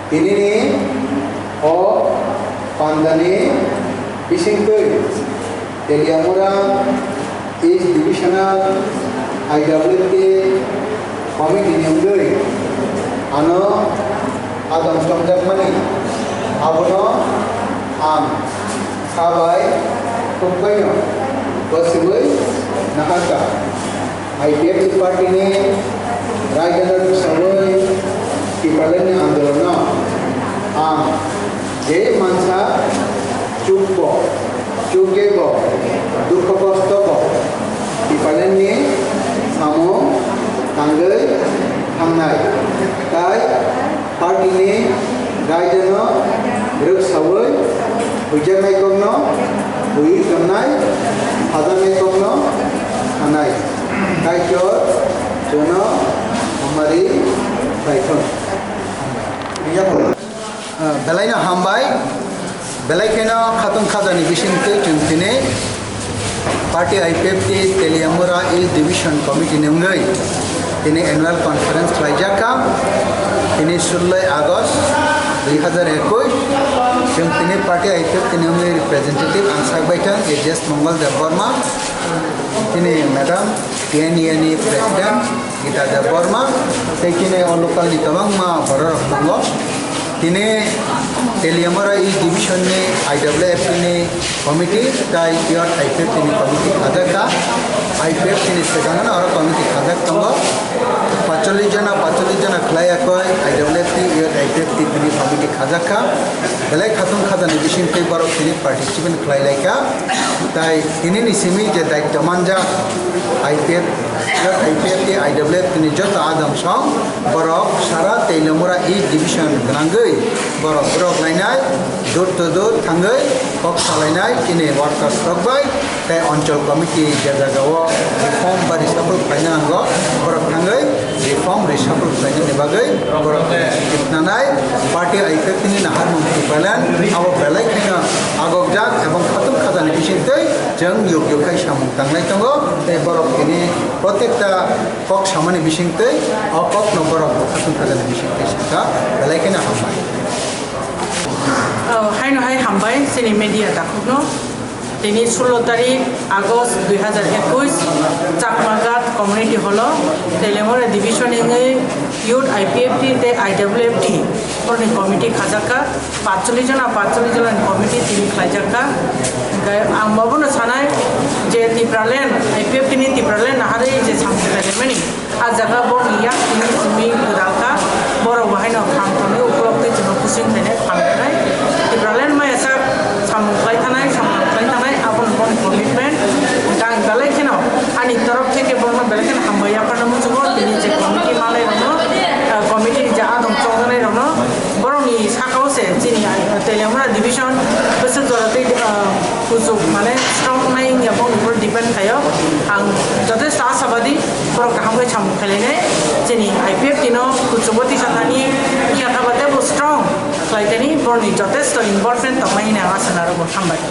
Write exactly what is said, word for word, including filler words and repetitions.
Tinini o pandani bisingtwi Teliamura East Divisional I W T Committee ni wngwi ano adong chongjakmani abono ang sabai thukbaino bwswgwi naharkha. I P F T party ni raidana rwsawi Tipraland ni andolon no ang je mansa chukbo, chukgebo, dukho kosto bo Tipraland ni samung tangwi thangnai. Tai party ni raidano rwksawi huijaknai kokno hui tongnai, sajaknai kokno sanai. Kaitor jono hamari khlaithung. Ah, belaino hambai. Belai kheno khatong khajani bisingtwi chwng tini Party I P F T Teliamura East Division Committee ni wngwi tini annual conference khlaijak kha. Tini suloi August dui hazar ekush. Chwng tini Party I P F T ni wngwi representative ang sak bai thang A J S Mongol Debbarma. Tini Madam T N E ni President Gita Debbarma, tei kini o local ni kwbangma bororok tongo. Tini Teliamura East Division ni I W F T ni committee tai Youth I P F T ni committee khajak kha. I P F T ni swkang no oro committee khajak tongo. Paitsollish jona, paitsollish jona khlai yakoi I W F T, Youth I P F T tini committee khajak kha. Belai khatong khajani bisingtwi borok tini participant khlai lai kha. Tai tini ni simi je daityo manjak I P F, I P F T, I W F T ni joto adong song borok sara Teliamura East Division gwnangwi borok borok lainai, door to door thangwi kok salainai, chini workers rok bai tei Anchal Committee je jagao reform ba reshuffle khlaina nango, borok thangwi reform reshuffle khlainani bagwi borok nanai. Party I P F T ni naharmung Tipraland abo belai kheno agokjak ebong khatong khajani bisingtwi chwng yuk yuk khai samung tanglai tongo. Tei borok tini protekta kok samani bisingtwi o kokno borok bo khatong khajani bisingtwi sakha, belai kheno hambai. Oh, haino hai hambai chini media takhukno. Tini sullo tarik August dui hazar ekush, Chakmaghat Community Hall o Teliamura Division wngwi Youth I P F T tei I W F T borokni committee khajakha. Paitsollish jona, paitsollish jona ni committee tini khlaijakha. Hwnkhe ang bono sanai je Tipraland, I P F T ni Tipraland naharwi je samung khlaimani, a jaga borokni yak simi simi gwdalkha, borok bo haino kham thangwi ukulok twi chwngno kusing khainai, kham khainai. Tipraland maya sak samung khlai thanai, samung khlai thanai, abono borokni commitment. Ang belai kheno ani torof theke borokno belai kheno hambai yapharna muchungo, tini je committee manai rokno, ah, committee ni je adong chongjaknai rokno, borokni sakao se chini, ah, Teliamura division bwswk jora tei, ah, kuchuk mane strong nai wngya bokni upor depend khaio. Ang jotesto ashabadi borok kaham khe samung khlainai. Chini I P F T no kuchugo tisa thani, yakha ba teibo strong khlai thani, borokni jotesto involvement tongmani hinwi ang asa naro bo. Hambai.